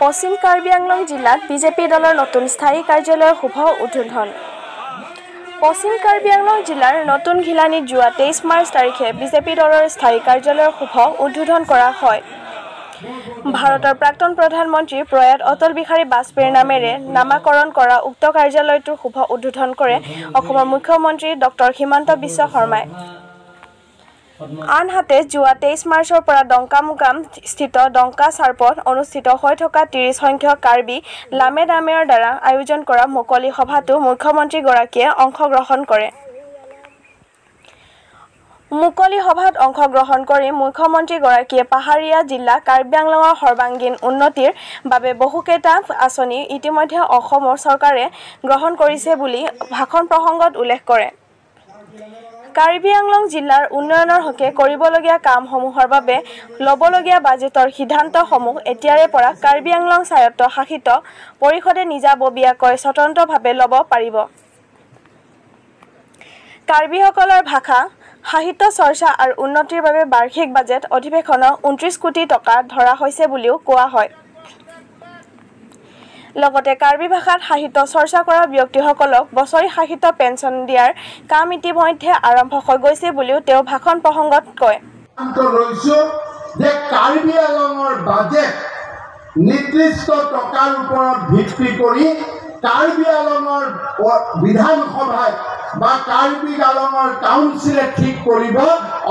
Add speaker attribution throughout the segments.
Speaker 1: পশ্চিম কাৰ্বি আংলং জিলাত বিজেপি দলৰ নতুন স্থায়ী কাৰ্যালয়ৰ শুভ উদ্বোধন। পশ্চিম কাৰ্বি আংলং জিলাৰ নতুন ঘিলানীত যোৱা 23 মাৰ্চ তাৰিখে বিজেপি দলৰ স্থায়ী কাৰ্যালয়ৰ শুভ উদ্বোধন কৰা হয়। ভাৰতৰ প্ৰাক্তন প্ৰধানমন্ত্ৰী প্ৰয়াত অটল বিহাৰী বাজপেয়ীৰ নামেৰে নামাকৰণ কৰা উক্ত কাৰ্যালয়টোৰ শুভ উদ্বোধন কৰে অসমৰ মুখ্যমন্ত্ৰী ডক্টৰ হিমন্ত বিশ্ব শৰ্মাই। আনহাতে যোৱা 23 মাৰ্চৰ পৰা ডংকামোকাম স্থিত ডংকা চাৰ্পত অনুষ্ঠিত হৈ থকা 30 সংখ্যক কাৰ্বি লামে দামেৰ দ্বাৰা আয়োজন কৰা মুকলি সভাতো মুখ্যমন্ত্ৰীগৰাকীয়ে অংশগ্ৰহণ কৰে। মুকলি সভাত অংশগ্ৰহণ কৰি মুখ্যমন্ত্ৰীগৰাকীয়ে পাহাৰীয়া জিলা কাৰ্বি আংলঙৰ সৰ্বাংগীন উন্নতিৰ বাবে বহুকেইটা আঁচনি ইতিমধ্যে অসমৰ চৰকাৰে গ্ৰহণ কৰিছে বুলি ভাষণ প্ৰসংগত উল্লেখ কৰে। কাৰ্বি আংলং জিলাৰ উন্নয়নৰ হকে কৰিবলগীয়া কামসমূহৰ বাবে ল'বলগীয়া বাজেটৰ সিদ্ধান্তসমূহ এতিয়াৰে পৰা কাৰ্বি আংলং স্বায়ত্ত শাসিত পৰিষদে নিজাববীয়াকৈ স্বতন্ত্ৰভাৱে ল'ব পাৰিব। কাৰ্বিসকলৰ ভাষা সাহিত্য চৰ্চা আৰু উন্নতিৰ বাবে বাৰ্ষিক বাজেট অধিৱেশনত 29 কোটি টকা ধৰা হৈছে বুলিও কোৱা হয়। লগতে কাৰ্বি ভাষাত সাহিত্য চৰ্চা কৰা ব্যক্তিসকলক বছৰি সাহিত্য পেঞ্চন দিয়াৰ কাম ইতিমধ্যে আৰম্ভ হৈ গৈছে বুলিও তেওঁ ভাষণ প্ৰসংগত কয়।
Speaker 2: যে কাৰ্বি আংলঙৰ বাজেট নিৰ্দিষ্ট টকাৰ ওপৰত ভিত্তি কৰি কাৰ্বি আংলঙৰ বিধানসভাই বা কাৰ্বি আংলঙৰ কাউন্সিলে ঠিক কৰিব,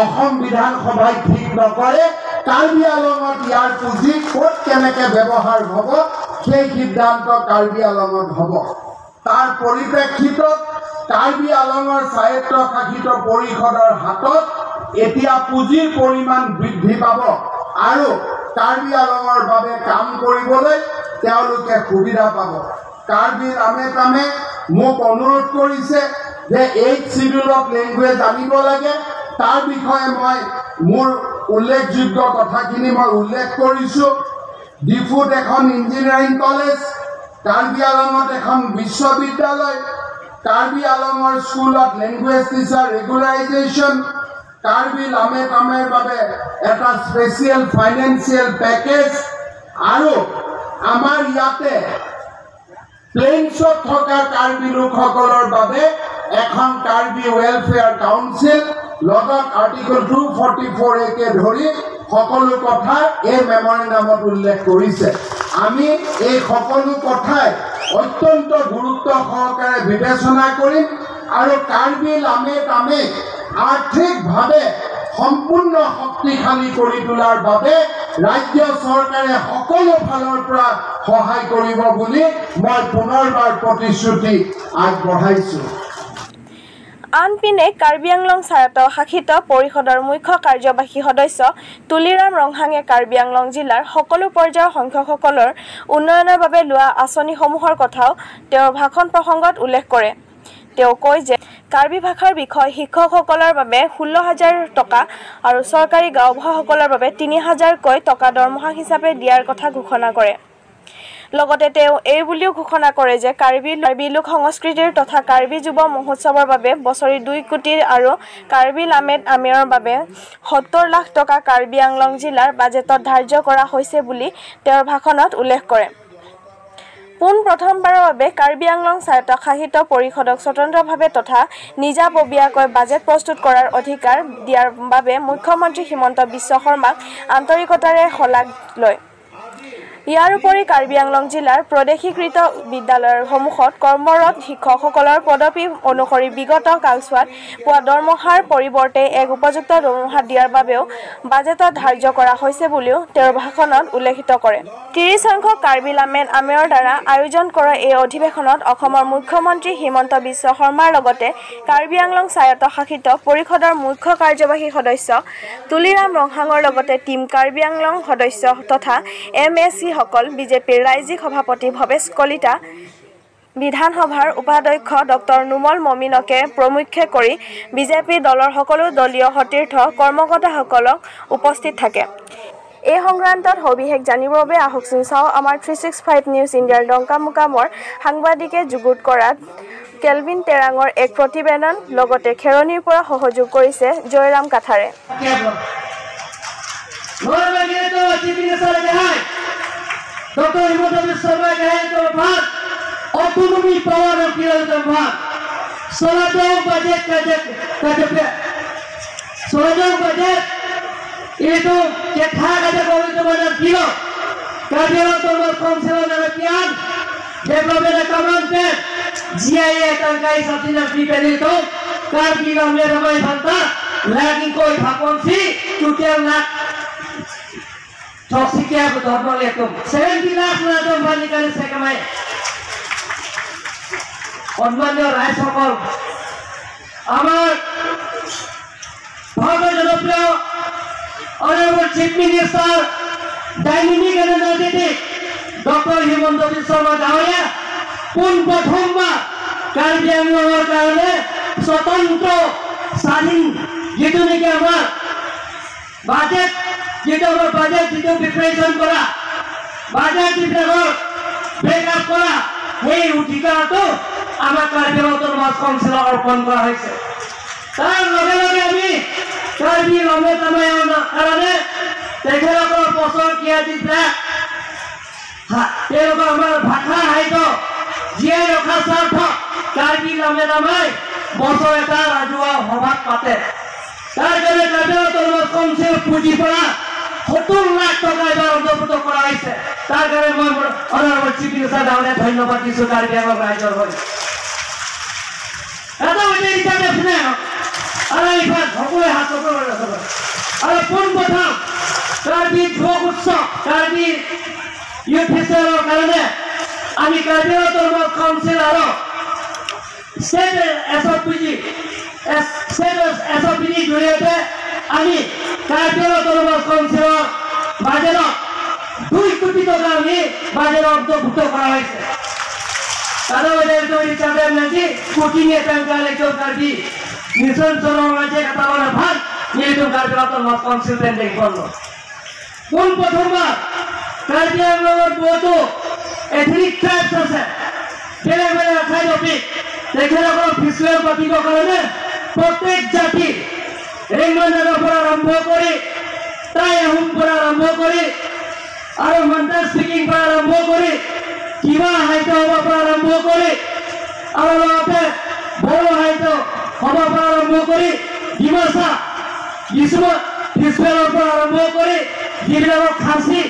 Speaker 2: অসম বিধানসভাই ঠিক নকৰে। কাৰ্বি আংলঙত ইয়াৰ পুঁজি ক'ত কেনেকৈ ব্যৱহাৰ হ'ব সেই সিদ্ধান্ত কাৰ্বি আংলঙত হ'ব। তাৰ পৰিপ্ৰেক্ষিতত কাৰ্বি আংলঙৰ স্বায়ত্তশাসিত পৰিষদৰ হাতত এতিয়া পুঁজিৰ পৰিমাণ বৃদ্ধি পাব আৰু কাৰ্বি আংলঙৰ বাবে কাম কৰিবলৈ তেওঁলোকে সুবিধা পাব। কাৰ্বি লামে তামে মোক অনুৰোধ কৰিছে যে 8 চিডিউলত লেংগুৱেজ আনিব লাগে। তাৰ বিষয়ে মই মোৰ উল্লেখযোগ্য কথাখিনি মই উল্লেখ কৰিছোঁ। ডিফুত এখন ইঞ্জিনিয়াৰিং কলেজ, কাৰ্বি আংলঙত এখন বিশ্ববিদ্যালয়, কাৰ্বি আংলঙৰ স্কুলত লেংগুৱেজ টিচাৰ ৰেগুলাৰাইজেশ্যন, কাৰ্বি লামে তামেৰ বাবে এটা স্পেচিয়েল ফাইনেন্সিয়েল পেকেজ আৰু আমাৰ ইয়াতে প্লেইনছত থকা কাৰ্বি লোকসকলৰ বাবে এখন কাৰ্বি ৱেলফেয়াৰ কাউন্সিল, লগত আৰ্টিকল 244 একে ধৰি সকলো কথা এই মেমৰেণ্ডামত উল্লেখ কৰিছে। আমি এই সকলো কথাই অত্যন্ত গুৰুত্ব সহকাৰে বিবেচনা কৰিম আৰু কাৰ্বি লামে তামে আৰ্থিকভাৱে সম্পূৰ্ণ শক্তিশালী কৰি তোলাৰ বাবে ৰাজ্য চৰকাৰে সকলো ফালৰ পৰা সহায় কৰিব বুলি মই পুনৰবাৰ প্ৰতিশ্ৰুতি আগবঢ়াইছোঁ।
Speaker 1: আনপিনে কাৰ্বি আংলং স্বায়ত্ত শাসিত পৰিষদৰ মুখ্য কাৰ্যবাহী সদস্য তুলিৰাম ৰংহাঙে কাৰ্বি আংলং জিলাৰ সকলো পৰ্যায়ৰ সংখ্যকসকলৰ উন্নয়নৰ বাবে লোৱা আঁচনিসমূহৰ কথাও তেওঁৰ ভাষণ প্ৰসংগত উল্লেখ কৰে। তেওঁ কয় যে কাৰ্বি ভাষাৰ বিষয় শিক্ষকসকলৰ বাবে 16,000 টকা আৰু চৰকাৰী গাঁওবুঢ়াসকলৰ বাবে 3,000কৈ টকা দৰমহা হিচাপে দিয়াৰ কথা ঘোষণা কৰে। লগতে তেওঁ এই বুলিও ঘোষণা কৰে যে কাৰ্বি লোক সংস্কৃতিৰ তথা কাৰ্বি যুৱ মহোৎসৱৰ বাবে বছৰি 2 কোটি আৰু কাৰ্বি লামেত আমেয়ৰ বাবে 70 লাখ টকা কাৰ্বি আংলং জিলাৰ বাজেটত ধাৰ্য কৰা হৈছে বুলি তেওঁৰ ভাষণত উল্লেখ কৰে। পোন প্ৰথমবাৰৰ বাবে কাৰ্বি আংলং স্বায়ত্তশাসিত পৰিষদক স্বতন্ত্ৰভাৱে তথা নিজাববীয়াকৈ বাজেট প্ৰস্তুত কৰাৰ অধিকাৰ দিয়াৰ বাবে মুখ্যমন্ত্ৰী হিমন্ত বিশ্ব শৰ্মাক আন্তৰিকতাৰে শলাগ লয়। ইয়াৰ উপৰি কাৰ্বি আংলং জিলাৰ প্ৰদেশীকৃত বিদ্যালয়সমূহত কৰ্মৰত শিক্ষকসকলৰ পদবী অনুসৰি বিগত কালছোৱাত পোৱা দৰমহাৰ পৰিৱৰ্তে এক উপযুক্ত দৰমহা দিয়াৰ বাবেও বাজেটত ধাৰ্য কৰা হৈছে বুলিও তেওঁৰ ভাষণত উল্লেখিত কৰে। 30 সংখ্যক কাৰ্বি লামেন আমেয়ৰ দ্বাৰা আয়োজন কৰা এই অধিৱেশনত অসমৰ মুখ্যমন্ত্ৰী হিমন্ত বিশ্ব শৰ্মাৰ লগতে কাৰ্বি আংলং স্বায়ত্তশাসিত পৰিষদৰ মুখ্য কাৰ্যবাহী সদস্য তুলিৰাম ৰংহাঙৰ লগতে টীম কাৰ্বি আংলং সদস্য তথা MAC সকল, বিজেপিৰ ৰাজ্যিক সভাপতি ভৱেশ কলিতা, বিধানসভাৰ উপাধ্যক্ষ ডক্টৰ নোমল মমিনকে প্ৰমুখ্যে কৰি বিজেপি দলৰ সকলো দলীয় সতীৰ্থ কৰ্মকৰ্তাসকলক উপস্থিত থাকে। এই সংক্ৰান্তত সবিশেষ জানিবৰ বাবে আহকচোন চাওঁ আমাৰ 365 নিউজ ইণ্ডিয়াৰ ডংকামোকামৰ সাংবাদিকে যুগুত কৰা কেলভিন তেৰাঙৰ এক প্ৰতিবেদন, লগতে খেৰণিৰ পৰা সহযোগ কৰিছে জয়ৰাম কাথাৰে।
Speaker 3: ডক্টৰ হিমন্ত বিশ্ব শৰ্মাই ভাত অটোনমি পাৱাৰ ভাত Soladong budget kajak soladong budget itu cekha kajak itu banyak kilo Karbi Autonomous Council narapian development accountant GIA tangkai sabjina prepare itu Karbi Lamle Ramai Bhanta lagi koi bhakonsi total lakh toxikia dharma lekum 70 lakh na bani kare sekamai সন্মানীয় ৰাইজসকল, আমাৰ ভাৰতৰ জনপ্ৰিয় honourable chief minister dynamic and energetic doctor Himanta Biswa Sarma ডাঙৰীয়া পোনপ্ৰথমবাৰ কাৰ্বি আংলঙৰ কাৰণে স্বতন্ত্ৰ স্বাধীন যিটো নেকি আমাৰ বাজেট, যিটো আমাৰ বাজেট যিটো প্ৰিপেৰেশ্যন কৰা বাজেট যিবিলাকৰ ব্ৰেকআপ কৰা সেই অধিকাৰটো আমাৰ কাৰ্বি অট'নমাছ কাউন্সিলক অৰ্পণ কৰা হৈছে। তাৰ লগে লগে আমি কাৰ্বি লমে তামায়ৰ কাৰণে তেখেতলোকৰ বছৰকীয়া যিবিলাক তেওঁলোকৰ আমাৰ ভাষা সাহিত্য জীয়াই ৰখা স্বাৰ্থত কাৰ্বি লমে তামাই বছৰ এটা ৰাজহুৱা সভাত পাতে। তাৰ কাৰণে কাৰ্বি অট'নমাছ কাউন্সিল পুঁজিৰ পৰা 70 লাখ টকা এবাৰ অন্তৰ্ভুক্ত কৰা হৈছে। তাৰ কাৰণে মই অনাৰেবল চিফ মিনিষ্টাৰ ডাঙৰীয়া ধন্যবাদ দিছোঁ কাৰ্বি আংলং ৰাইজৰ হৈ। এটা হিচাপে আৰু ইফাল সকলোৱে হাত আৰু পোনপ্ৰথম কাৰ্বি যুৱক উৎসৱ কাৰ্বি ইউথ ফেষ্টিভেলৰ কাৰণে আমি কাৰ্বি অট'নমাছ কাউন্সিল আৰু state S O P G state S O P ডিৰ জৰিয়তে আমি কাৰ্বি অট'নমাছ কাউন্সিলৰ বাজেটত 2 কোটি টকা আমি বাজেটত অন্তৰ্ভুক্ত কৰা হৈছে। পোনপ্ৰথমবাৰ কাৰ্বি আংলঙত বহুতো এথনিক ট্ৰাইবছ আছে, বেলেগ বেলেগ ঠাইত অপিক তেখেতসকলক ফেষ্টিভেল পাতিবৰ কাৰণে প্ৰত্যেক জাতি ৰেংমানাৰ পৰা আৰম্ভ কৰি টাই আহোম পৰা আৰম্ভ কৰি আৰু মান্তা স্পিকিং পৰা আৰম্ভ কৰি তিৱা সাহিত্য সভাৰ পৰা আৰম্ভ কৰি আৰু লগতে বড়ো সাহিত্য সভাৰ পৰা আৰম্ভ কৰি ডিমাচা কিছুমান ফেষ্টিভেলৰ পৰা আৰম্ভ কৰি যিবিলাকৰ খাচী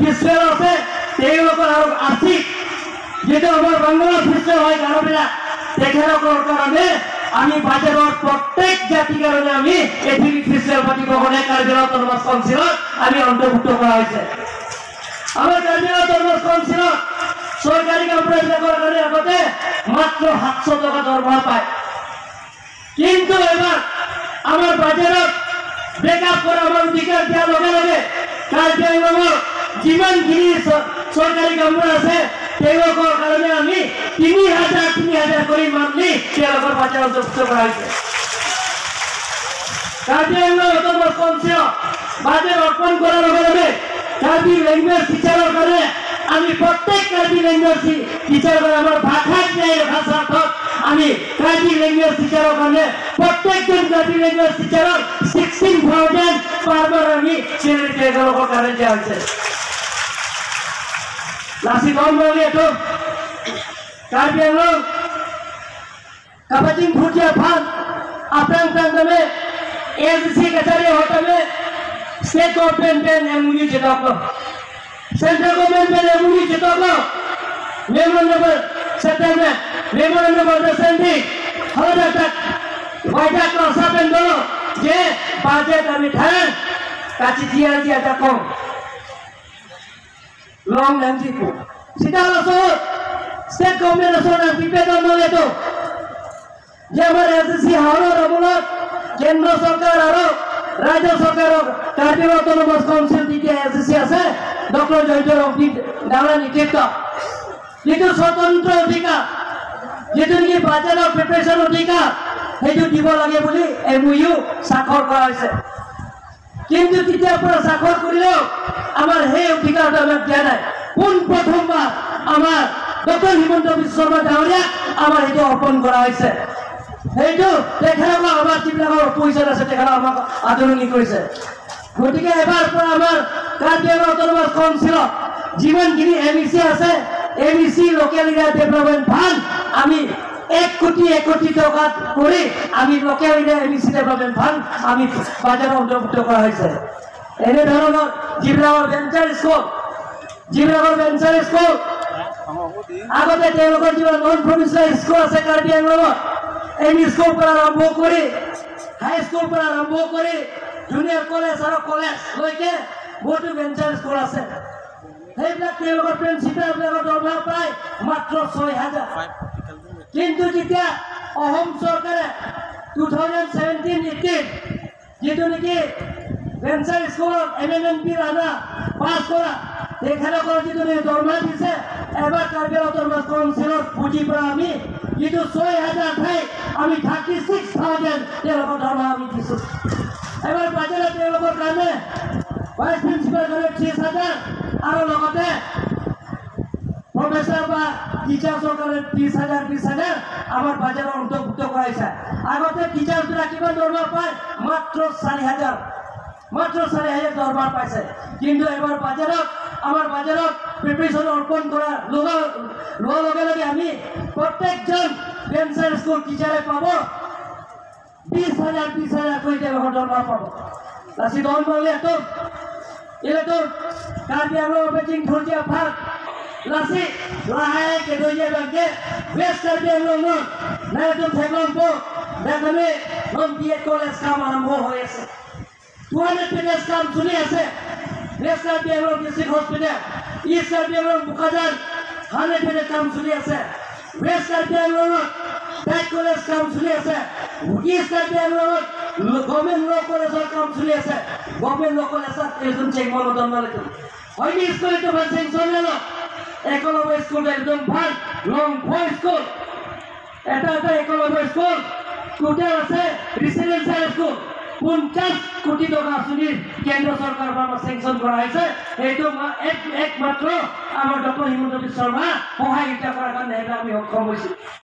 Speaker 3: ফেষ্টিভেল আছে তেওঁলোকৰ আৰু আছিক যিটো আমাৰ বাংলা ফেষ্টিভেল হয় গাৰোবিলাক তেখেতলোকৰ কাৰণে আমি বাজেটৰ প্ৰত্যেক জাতিৰ কাৰণে আমি এথনিক ফেষ্টিভেল পাতিবৰ কাৰণে কাৰ্বি অট'নমাছ কাউন্সিলত আমি অন্তৰ্ভুক্ত কৰা হৈছে। আমাৰ কাৰ্বি অট'নমাছ কাউন্সিলত চৰকাৰী কামবিলাকৰ কাৰণে আগতে মাত্ৰ 700 টকা দৰমহা পায়, কিন্তু এবাৰ আমাৰ বাজেটত ব্ৰেকআপ কৰা আমাৰ অধিকাৰ দিয়াৰ লগে লগে কাৰ্বি আংলঙৰ যিমানখিনি চৰকাৰী কামবোৰ আছে তেওঁলোকৰ কাৰণে আমি 3000 3000 কৰি মান্থলি তেওঁলোকৰ বাজেট অন্তৰ্ভুক্ত কৰা হৈছে। কাৰ্বি আংলং অট'নমাছ কাউন্সিলত বাজেট অৰ্পণ কৰাৰ লগে লগে কাৰ্বি লেংগুৱেজ টিচাৰৰ কাৰণে আমি প্ৰত্যেক কাৰ্বি লেংগুৱেজ টিচাৰৰ কাৰণে আমাৰ ভাষা জীয়াই ৰখা স্বাৰ্থত আমি কাৰ্বি লেংগুৱেজ টিচাৰৰ কাৰণে প্ৰত্যেকজন কাৰ্বি লেংগুৱেজ টিচাৰক 16,000 পাৰ মান্থ আমি চেলেৰি তেওঁলোকৰ কাৰণে দিয়া হৈছে। লাচিত এইটো কাৰ্বি আংলং কাপাচিং ফুটিয়া ফান আপ্ৰাং প্ৰান্তমে এ জি চি কাছাৰী হতামে state government pen MOU যেতক central government pen MOU যেতক memorandum settlement memorandum understanding হলদাক ওয়াইডা ক্রসা পেন দল যে বাজেট আমি ঠান কাছি দিয়া দিয়া কম লং নামজিকু সিধা হলো স্টেট গভর্নমেন্ট আসলে প্রিপেয়ার নলেতো যে আমার এসএসসি হাওড়ার আমলত কেন্দ্র সরকার আৰু ৰাজ্য চৰকাৰৰ কাৰ্বি অট'নমাছ কাউন্সিল তেতিয়া এছএছচি আছে ডক্টৰ জয়ন্ত ৰংপি ডাঙৰীয়াৰ নেতৃত্ব যিটো স্বতন্ত্ৰ অধিকাৰ যিটো নেকি বাজেটৰ প্ৰিপেৰেশ্যন অধিকাৰ সেইটো দিব লাগে বুলি এম ইউ স্বাক্ষৰ কৰা হৈছে। কিন্তু তেতিয়াৰ পৰা স্বাক্ষৰ কৰিলেও আমাৰ সেই অধিকাৰটো আমাক দিয়া নাই। পোনপ্ৰথমবাৰ আমাৰ ডক্টৰ হিমন্ত বিশ্ব শৰ্মা ডাঙৰীয়াক আমাৰ সেইটো অৰ্পণ কৰা হৈছে। সেইটো তেখেতসকলক আমাৰ যিবিলাকৰ অপজিশ্যন আছে তেখেতক আমাক আদৰণি কৰিছে। গতিকে এবাৰ পৰা আমাৰ কাৰ্বি আংলং অট'নমাছ কাউন্সিলত যিমানখিনি এম ই চি আছে, M E C local area development fund আমি 1 কোটি 1 কোটি টকা কৰি আমি local area M E C development fund আমি বাজেটত অন্তৰ্ভুক্ত কৰা হৈছে। এনেধৰণৰ যিবিলাকৰ ভেঞ্চাৰ স্কুল, যিবিলাকৰ ভেঞ্চাৰ স্কুল আগতে তেওঁলোকৰ যিবিলাক নন প্ৰভিঞ্চিয়েল স্কুল আছে কাৰ্বি আংলঙত, এম ই স্কুল পৰা আৰম্ভ কৰি হাই স্কুল পৰা আৰম্ভ কৰি জুনিয়ৰ কলেজ আৰু কলেজলৈকে বহুতো ভেঞ্চাৰ স্কুল আছে। সেইবিলাক তেওঁলোকৰ প্ৰিন্সিপালবিলাকৰ দৰমহা পায় মাত্ৰ 6,000। কিন্তু যেতিয়া অসম চৰকাৰে 2017-18 যিটো নেকি ভেঞ্চাৰ স্কুলত এমেণ্ডমেণ্ট বিল অনা পাছ কৰা, তেখেতসকলৰ যিটো নেকি দৰমহা দিছে, এবাৰ কাৰ্বি অট'নমাছ কাউন্সিলৰ পুঁজিৰ পৰা আমি যিটো 6,000 ঠাইত আমি 36,000 তেওঁলোকৰ দৰমহা আমি দিছোঁ। এবাৰ বাজেটত তেওঁলোকৰ কাৰণে ভাইচ প্ৰিন্সিপাল কাৰণে 30,000 আৰু লগতে প্ৰফেচাৰ বা টিচাৰ্ছৰ কাৰণে 20,000 20,000 আমাৰ বাজেটত অন্তৰ্ভুক্ত কৰাইছে। আগতে টিচাৰ্ছবিলাক কিমান দৰমহা পায়? মাত্ৰ 4,000, মাত্ৰ 4,000 দৰমহা পাইছে। কিন্তু এবাৰ বাজেটত আমাৰ বাজেটত প্ৰিপেৰেশ্যন অৰ্পণ কৰা লোৱাৰ লগে লগে আমি প্ৰত্যেকজন ভেঞ্চাৰ স্কুল টিচাৰে পাব 20,000 20,000 কৰি তেওঁলোকৰ দৰমহা পাব। লাচি দন মাৰিলে এলেতো কাৰ্বি আংলং বেচিং ধুৰ্জীয়া ভাগ লাচি লাহে কেদৰীয়া বাংকে ৱেষ্ট কাৰ্বি আংলং নাইতো থেগলংপ দেখামে নন বি এড কলেজ কাম আৰম্ভ হৈ আছে, 200 পেজেছ কাম চলি আছে। West Karbi Anglong district hospital, east Karbi Anglong Bokajan 100 pages কাম চলি আছে। ৱেষ্ট কাৰ্বি আংলঙত ডাইট কলেজ কাম চলি আছে। ইষ্ট কাৰ্বি আংলঙত গভৰ্ণমেণ্ট ল কলেজৰ কাম চলি আছে। গভৰ্ণমেণ্ট ল কলেজত এজন চেংমল জন্মালেতো হয়নি স্কুল এইটো ভাল চেংচন একলব্য স্কুল একদম ভাল লংফ স্কুল এটা এটা একলব্য স্কুল টোটেল আছে ৰেচিডেঞ্চিয়েল স্কুল 50 কোটি টকা আঁচনিৰ কেন্দ্ৰ চৰকাৰৰ পৰা আমাক চেংচন কৰা হৈছে। সেইটো একমাত্ৰ আমাৰ ডক্টৰ হিমন্ত বিশ্ব শৰ্মা সহায়িতা কৰাৰ কাৰণে আমি সক্ষম হৈছোঁ।